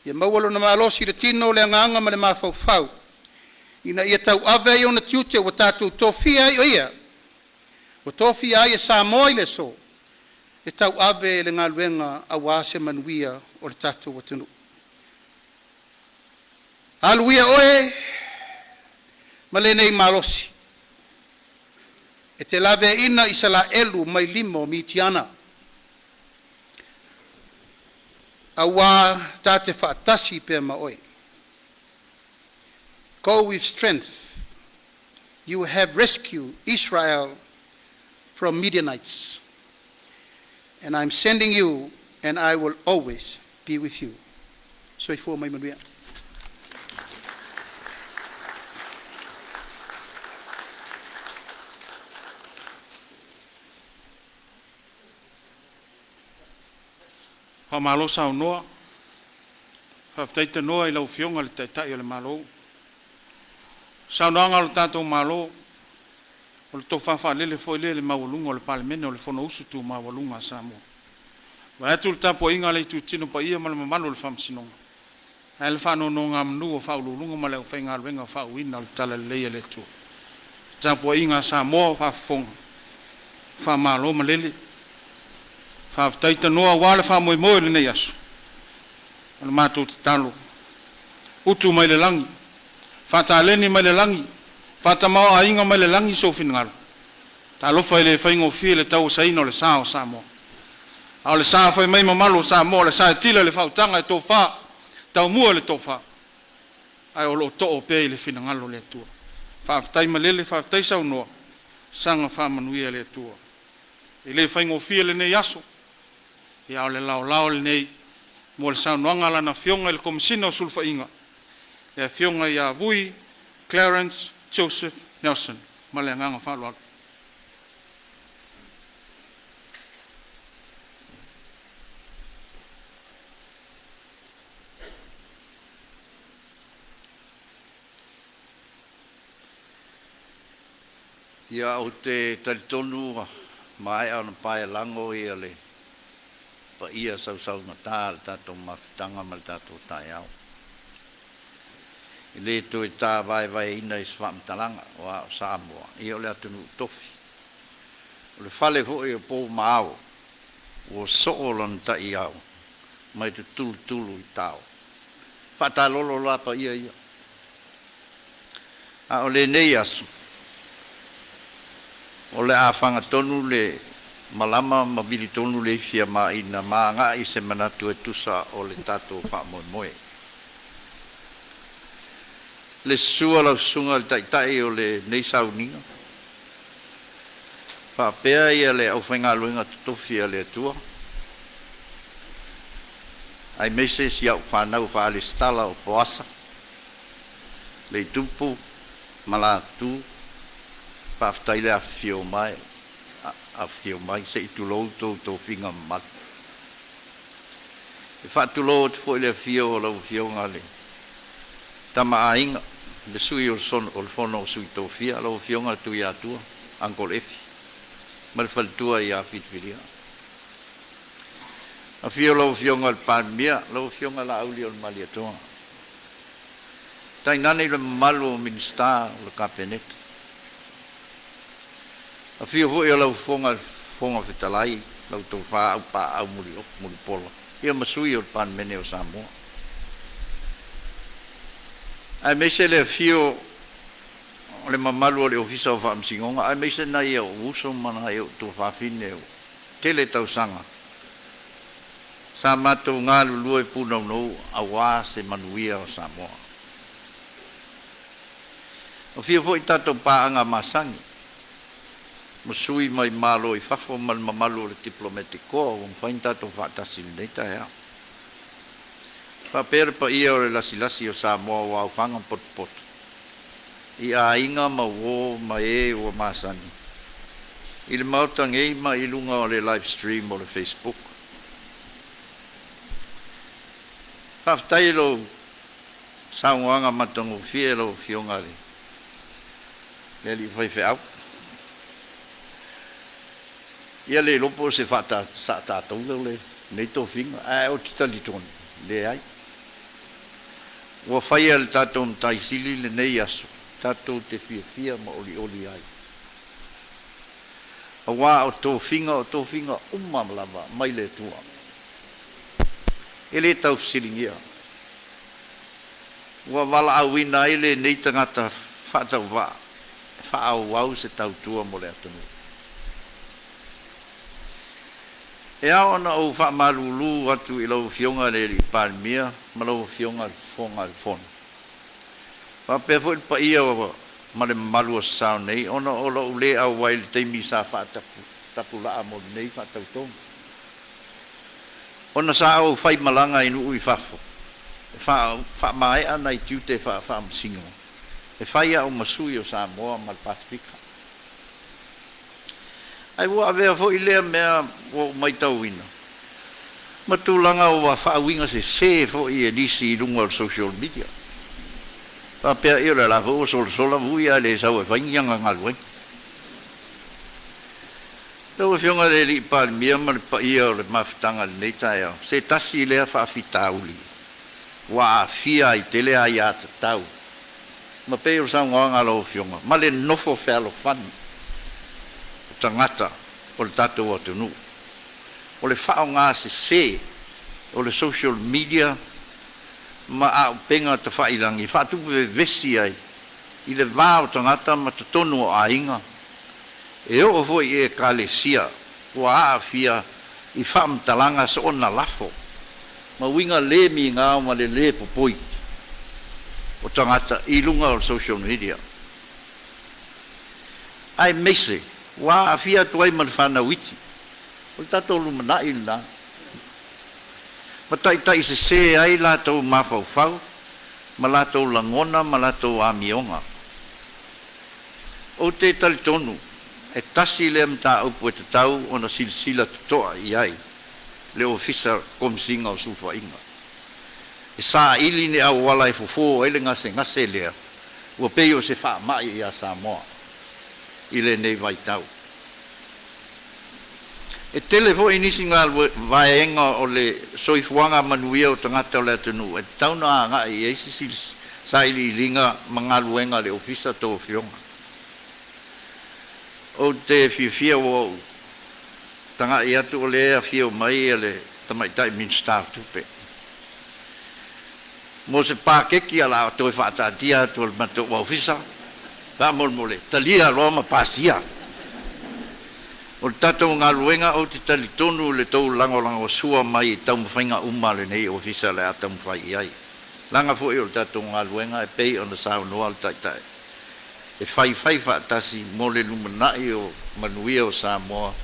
Ia maua lona malosi i le tino, le agaga ma le mafaufau ina ia tauave ai ona tiute ua tatou tofia ai o ia, ua tofia ai e Samoa i le aso e tauave le galuega aua se manuia o le tatou atunuu. Alu ia oe ma lenei malosi e te laveaina Isalaelu mai lima o Mitiana, auā ta te faatasi pea ma oe. Go with strength, you have rescued Israel from Midianites, and I'm sending you, and I will always be with you. Soifua ma ia manuia. Faamalo saunoa, faafetai tanoa i lau Afioga i le Taitai o le Malo. Saunoaga a lo tatou Malo, o le tofa faalele foi lea i le maualuga o le Palemene o le Fonousu tu maualuga a Samoa. Vaeatu le tapuaiga a le Itutino paia ma le mamalu o le Faamasinoga, ae a le faanonogamanu a Faauluuluga ma le aufaigaluega faauuina o le talalelei a le Atua. Le tapuaiga a Samoa o faafofoga, faamalo malele, faafetai tanoa aua le faamoemoe o lenei aso. O le matou tatalo, utu mai le lagi, faataleni mai le lagi, faatamaoaiga mai le lagi sou finagalo. Talofa e le faigofie le tauasaina o le sa o Samoa. A o le sa fai mai mamalu o Samoa, o le sa e tila i le faautaga e tofa, taumua i le tofa, ae o lo o too pea i le finagalo o le Atua. Faafetai malele, faafetai saunoa, saga faamanuia le Atua. E le faigofie lenei aso, a o le laolao lenei mo le saunoaga a Lana Afioga i le Komesina o Sulufaiga, le Afioga ia Vui Clarence Joseph Nelson. Ma le agaga faaaloalo. Ia, ou te talitonu ua maea ona paelago ia le paia sausaugata o le tatou mafutaga ma le tatou taeao. E le toe tavaevaeina i se faamatalaga, aua o Samoa, ia o le atunuu tofi. O le fale foi o pou ma ao, ua soo lana ta'iao mai tutulutulu i tao. Faatalolo la paia ia. A o lenei aso, o le a fagatonu le malama ma vilitonu le ifi a Maina ma agai se manatu e tusa o le tatou faamoemoe. Le susu a lau susuga i le Taitai o lenei sauniga, faapea ia le aufaigaluega totofi a le Atua, aemaise si au fanau faalesitala o Poasa, Leitupu ma Latu, faafetai le afifio mai, afifio mai se i tulou tou tofiga mamalu. E faatulou atu foi i le afio o lau Afioga i le Tama a Aiga, le Sui o le Fono a Sui Tofia, lau Afioga Tuiatua, Uncle Efi, ma le faletua ia Filifilia. Afio lau Afioga i le Palemia, lau Afioga Laaulialemalietoa, tainane le mamalu o Minisita o le Kapeneta. Afio foi o lau Fofoga i le Fofoga Fetalai, lau Tofa Aupaau Mulipola, ia ma sui o le Palemene o Samoa. Aemaise le afio o le mamalu o le Ofisa o Faamasinoga, aemaise nai ou uso ma nai ou tuafafine o tele tausaga sa matou galulue punounou aua se manuia o Samoa. Afio foi tatou paaga masani ma sui mai Malo i fafo ma le mamalu o le Diplomatic Corps ua mafai ona tatou faatasi i lenei taeao. Faapea le paia o le lasilasi o Samoa ua aofaga potopoto i aiga ma uō ma e ua masani i le Maota nei ma i luga o le live stream o le Facebook. Faafetai i lou saunoaga matagofie lau Afioga i le alii faifeau. Ia le iloa po o se faatatou lenei tofiga, ae ou te talitonu, leai. Ua faia e le tatou Matai Sili lenei aso tatou te fiafia ma olioli ai. Aua o tofiga uma lava mai le Atua. E le taufesiligia. Ua valaauina ai lenei tagata faatauvaa e faaauau se tautua mo le atunuu. E ao ona ou faamalulu atu i lau Afioga i le Alii Palemia ma lau Afioga i le Fofoga o le Fono, faapea foi le paia ma le mamalu o Sasao nei ona o lou le auai i le taimi sa faatapulaa mo lenei faatautoga, ona sa ou faimalaga i nuu i fafo e faamaea nai tiute faafaamasino e fai au ma sui o Samoa ma le Pasefika. Ae ua avea foi lea mea ua ou matauina ma tulaga ua faauiga sesē foi e nisi i luga o le social media. Faapea ia o le la foi ua solasola Vui ae le sau e fai ni ana galuega. Lau Afioga i le Alii Palemia ma le paia o le mafutaga i lenei taeao, se tasi lea faafitauli ua aafia ai tele aiatatau ma pei o le saunoaga a lau Afioga ma le nofo fealofani o tagata o le tatou atunuu. O le faaaoga sesē o le social media ma auupega tafailagi e faatupe vevesi ai i le va o tagata ma totonu o aiga, e oo foi i ekalesia ua aafia i faamatalaga soona lafo ma uiga le migao ma le lē popoi o tagata i luga o le social media, aemaise ua aafia atu ai ma le fanau iti o le tatou lumanai lena, ma taitaisesē ai latou mafaufau ma latou lagona ma latou amioga. Ou te talitonu e tasi lea mataupu e tatau ona silasila totoa i ai le Ofisa Komesina o Sulufaiga, e saili ni auala e fofo ai le gasegase lea ua pei o se faamai iā Samoa i lenei vaitau. E tele foi nisi vaega o le soifuaga manuia o tagata o le atunuu e tatau ona agai i ai se sailiiliga ma galuega a le Ofisa a tou Afioga. Ou te fiafia ua ou tagai atu o lea e afio mai le Tamaitai Minisita o Tupe mo se paketi o le a toe faataatia atu e le matou ofisa, faamolemole talia loa ma pasia. O le tatou galuega ou te talitonu le tou lagolagosua mai i taumafaiga uma a lenei Ofisa o le a taumafai i ai. Leaga foi o le tatou galuega e pei ona saunoa le Taitai, e faifai faatasi mo le lumanai o manuia o Samoa,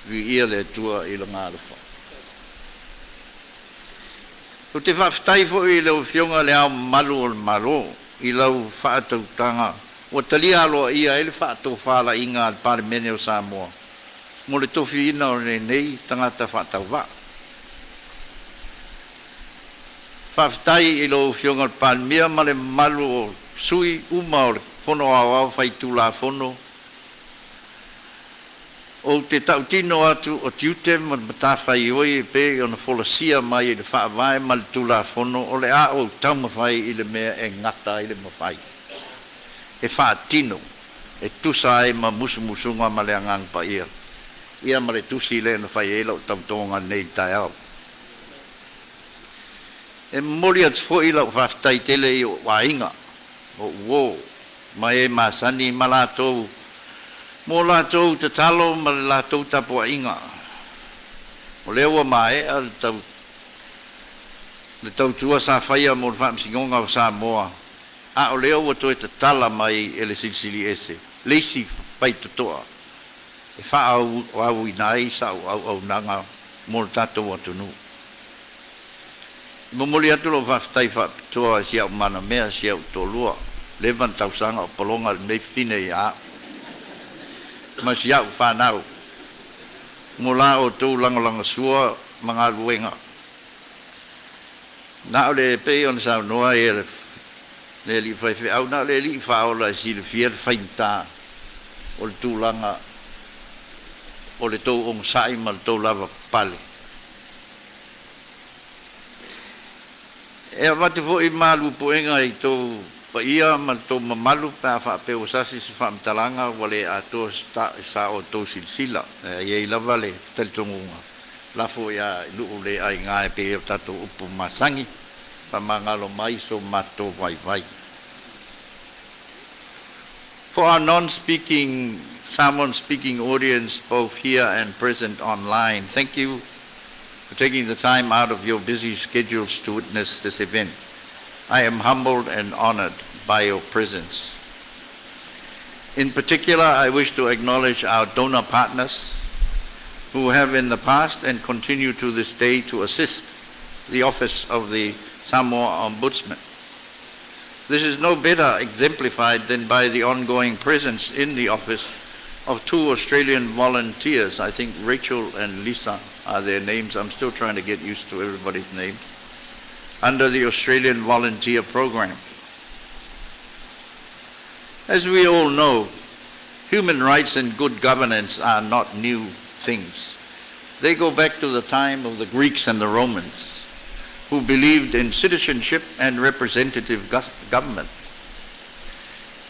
viia le Atua i Lona alofa. Ou te faafetai foi i lau Afioga i Le Ao Mamalu o le Malo i lau faatautaga ua talia aloaia ai le faatofalaiga a le Palemene o Samoa mo le tofiina o lenei tagata faatauvaa. Faafetai i lau Afioga i le Palemia ma le mamalu o sui uma o le Fono Aoao Faitulafono. Ou te tautino atu o tiute ma matafaioi e pei ona folasia mai i le Faavae ma le Tulafono o le a ou taumafai i le mea e gata ai le mafai e faatino e tusa ai ma musumusuga ma le Agaga Paia ia ma le tusi lea na fai ai lau tautoga nei i le taeao. E momoli atu foi lau faafetai tele i ou aiga, o uō ma e masani ma latou mo latou tatalo ma le latou tapuaiga. O lea ua maea le tau le tautua sa faia mo le Faamasinoga o Samoa, a o lea ua toe tatala mai e le Silisili Ese le isi faitotoa e faaauauina ai sau auaunaga mo le tatou atunuu. E momoli atu lou faafetai faapitoa i si au manamea, si au toalua, leva ona tausaga o pologa lenei fafine ia au, ma si au fanau, mo la outou lagolagasua ma galuega. Na o le pei ona saunoa ai le alii faifeau, na o le Alii Faaola e silafia le faigata o le tulaga o le tou onosai ma le tou lavapapale. E avatu foi malu puega i tou paia ma le tou mamalu pe a faapea ua sasi se faamatalaga ua le atoa sa outou silasila. E i ai lava le talitonuga, lafo ia i nuu le aiga e pei o tatou upu masani, faamagalo mai so matou vaivai. For our non-speaking, Samoan-speaking audience, both here and present online, thank you for taking the time out of your busy schedules to witness this event. I am humbled and honored by your presence. In particular, I wish to acknowledge our donor partners who have in the past and continue to this day to assist the Office of the Samoa Ombudsman. This is no better exemplified than by the ongoing presence in the office of two Australian volunteers. I think Rachel and Lisa are their names. I'm still trying to get used to everybody's names. Under the Australian Volunteer Program. As we all know, human rights and good governance are not new things. They go back to the time of the Greeks and the Romans, who believed in citizenship and representative government,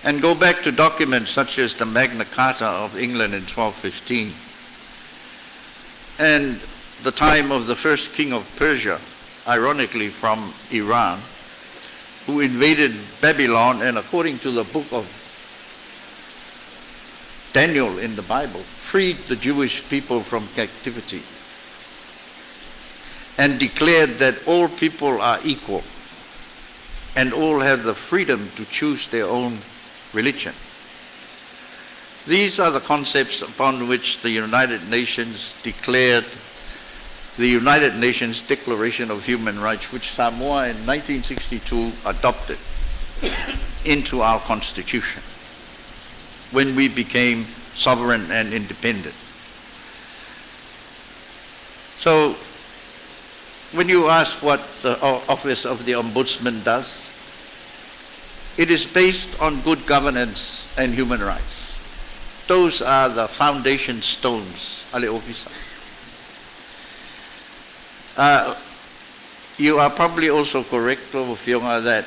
and go back to documents such as the Magna Carta of England in 1215 and the time of the first king of Persia, ironically from Iran, who invaded Babylon and, according to the book of Daniel in the Bible, freed the Jewish people from captivity and declared that all people are equal and all have the freedom to choose their own religion. These are the concepts upon which the United Nations declared the United Nations Declaration of Human Rights, which Samoa in 1962 adopted into our constitution when we became sovereign and independent. So, when you ask what the Office of the Ombudsman does, it is based on good governance and human rights. Those are the foundation stones a le Ofisa. You are probably also correct, Afioga, that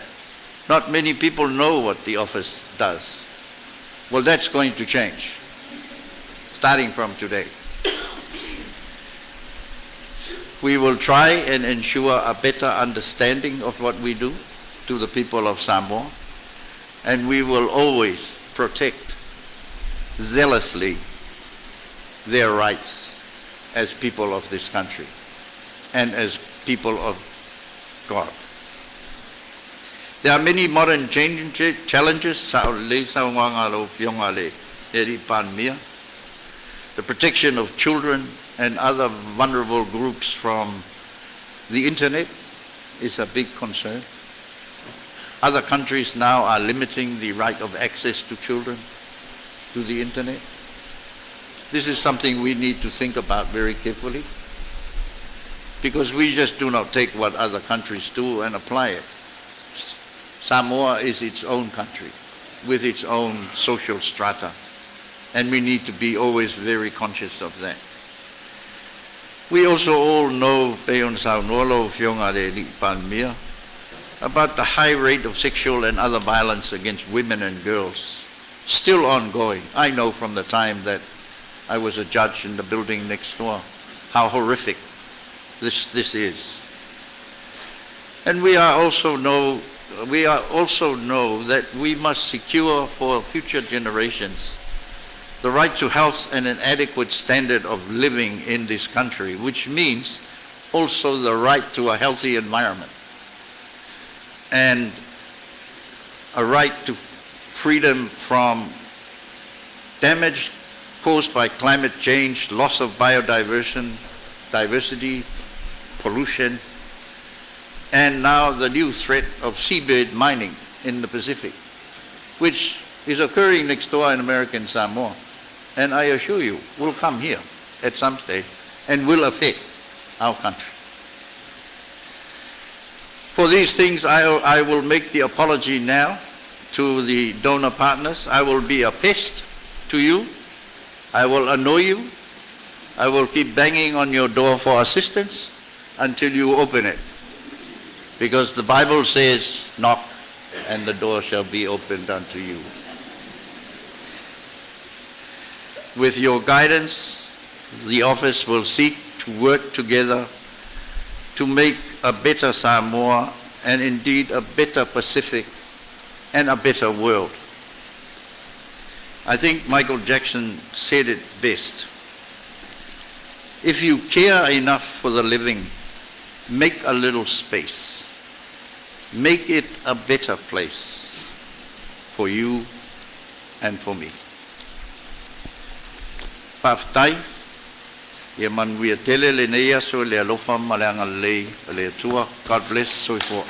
not many people know what the office does. Well, that's going to change, starting from today. We will try and ensure a better understanding of what we do to the people of Samoa, and we will always protect zealously their rights as people of this country and as people of God. There are many modern challenges, sa le saunoaga a lau Afioga i le Palemia. The protection of children and other vulnerable groups from the internet is a big concern. Other countries now are limiting the right of access to children to the internet. This is something we need to think about very carefully because we just do not take what other countries do and apply it. Samoa is its own country with its own social strata, and we need to be always very conscious of that. We also all know, pei ona saunoa lau Afioga i le Palemia, about the high rate of sexual and other violence against women and girls, still ongoing. I know from the time that I was a judge in the building next door how horrific this is. And we are also know that we must secure for future generations the right to health and an adequate standard of living in this country, which means also the right to a healthy environment and a right to freedom from damage caused by climate change, loss of biodiversity, diversity, pollution, and now the new threat of seabed mining in the Pacific, which is occurring next door in American Samoa. And I assure you, will come here at some stage and will affect our country. For these things, I will make the apology now to the donor partners. I will be a pest to you. I will annoy you. I will keep banging on your door for assistance until you open it. Because the Bible says, "Knock and the door shall be opened unto you." With your guidance, the office will seek to work together to make a better Samoa and indeed a better Pacific and a better world. I think Michael Jackson said it best. "If you care enough for the living, make a little space. Make it a better place for you and for me." Faafetai, ia manuia tele lenei aso i le alofa ma le agalelei o le Atua. God bless. Soifua.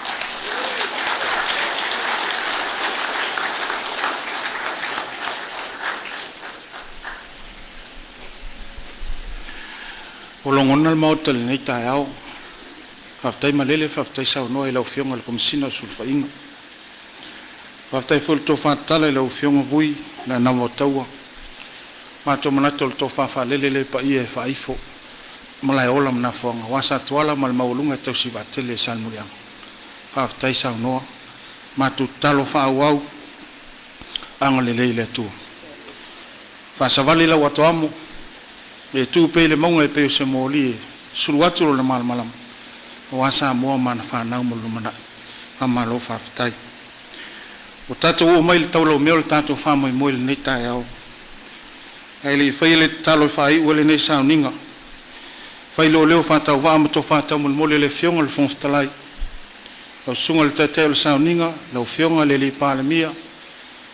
Ua logona le Maota i lenei taeao, faafetai malele, faafetai saunoa i lau Afioga i le Komesina o Sulufaiga. Faafetai foi i le tofa tatala i lau Afioga Vui le Anavao. Matou te manatu o le tofa faalele lea e paia e faaifo ma Malaeola ma Nafoaga aua Sa Tuala ma le maualuga e tausi vaatele e Salemuliaga. Faafetai saunoa, matou tatalo faaauau, agalelei le Atua. Faasavali lau ato amo, e tu pea i le mauga e pei o se moli e sulu atu lona malamalama aua Samoa ma ana fanau mo le lumanai. Faamalo faafetai. Ua tatou oo mai i le taulaumea o le tatou faamoemoe i lenei taeao. Ae le i faia le tatalo e faaiu ai lenei sauniga, fai lo leo faatauvaa ma tofa taumolimoli e le Afioga i le Fofoga Fetalai, lau susuga i le taitai o le sauniga, lau Afioga i le Palemia,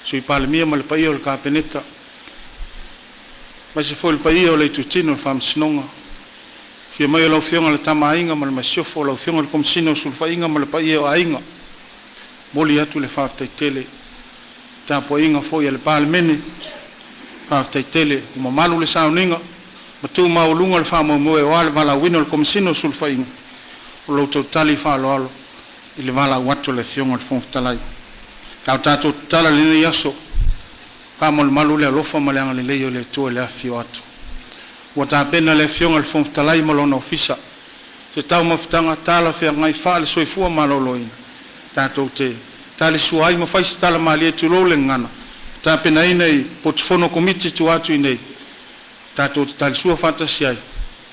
Sui Palemia ma le paia o le Kapeneta, aemaise foi le paia o le Itutino o le Faamasinoga, afio mai lau Afioga i le Tama a Aiga ma le Masiofo, lau Afioga i le Komesina o Sulufaiga ma le paia o Aiga, momoli atu le faafetai tele. Tapuaiga foi a le Palemene, faafetai tele ua mamalu le sauniga ma tu maualuga le faamoemoe aua le valaauina o le Komesina o Sulufaiga o lo outou tali faaaloalo i le valaau atu a le Afioga i le Fofoga Fetalai. A o tatou tatala i lenei aso, faamalumalu le alofa ma le agalelei o le Atua i le afifio atu. Ua tapena e le Afioga i le Fofoga Fetalai ma lona ofisa se taumafataga talafeagai faale-soifua maloloina tatou te talisua ai ma fai se tala malie tulou le gagana, tapenaina i potu fono a Komiti i tua atu i inei tatou te talisua faatasi ai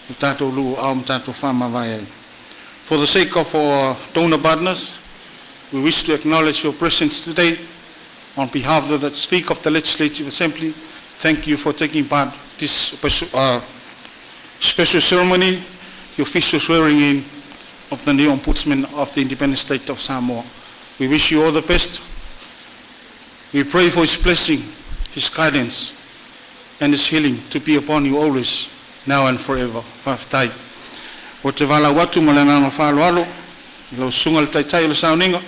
ma tatou louaao ma tatou faamavae ai. For the sake of our donor partners, we wish to acknowledge your presence today. On behalf of the Speaker of the Legislative Assembly, Thank you for taking part this special ceremony, the official swearing in of the new Ombudsman of the Independent State of Samoa. We wish you all the best. We pray for His blessing, His guidance, and His healing to be upon you always, now and forever. Faafetai. Ou te valaau atu ma le agaga faaaloalo, i lau susuga le taitai o le sauniga,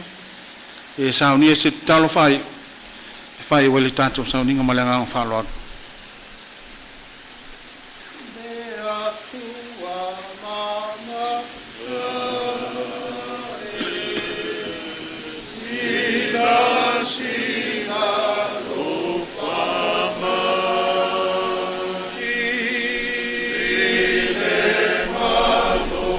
e saunia se tatalo faaiu, e faaiu ai le tatou sauniga ma le agaga faaaloalo. Le Atua mana sila sila lo fa i le malo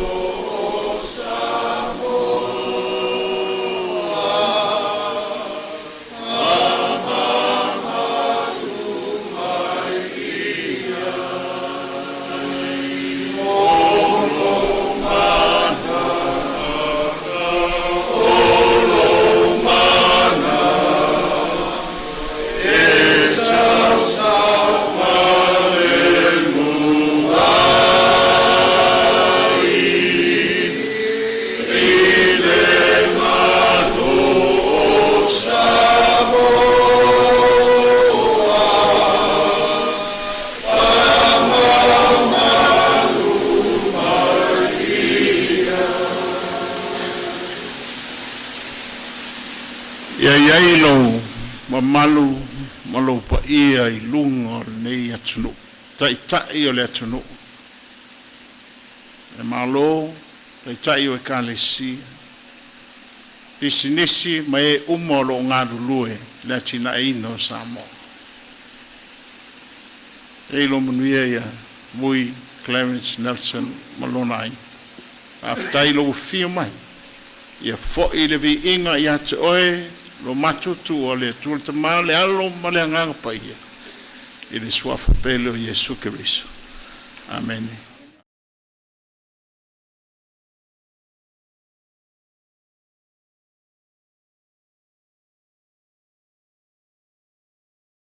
sa Ia i ai lou mamalu ma lou paia i luga o lenei atunuu, taitai o le atunuu, le Malo, taitai o ekalesia, pisinisi ma e uma o loo galulue le atinaeina o Samoa. Ei lo manuia ia Vui Clarence Nelson ma lona aiga. Faafetai lou afio mai. Ia fo'i le viiga ia te oe lo matuatua le Atua le Tamā le Alo ma le Agaga Paia i le suafa pele o Iesu Keriso. Amene.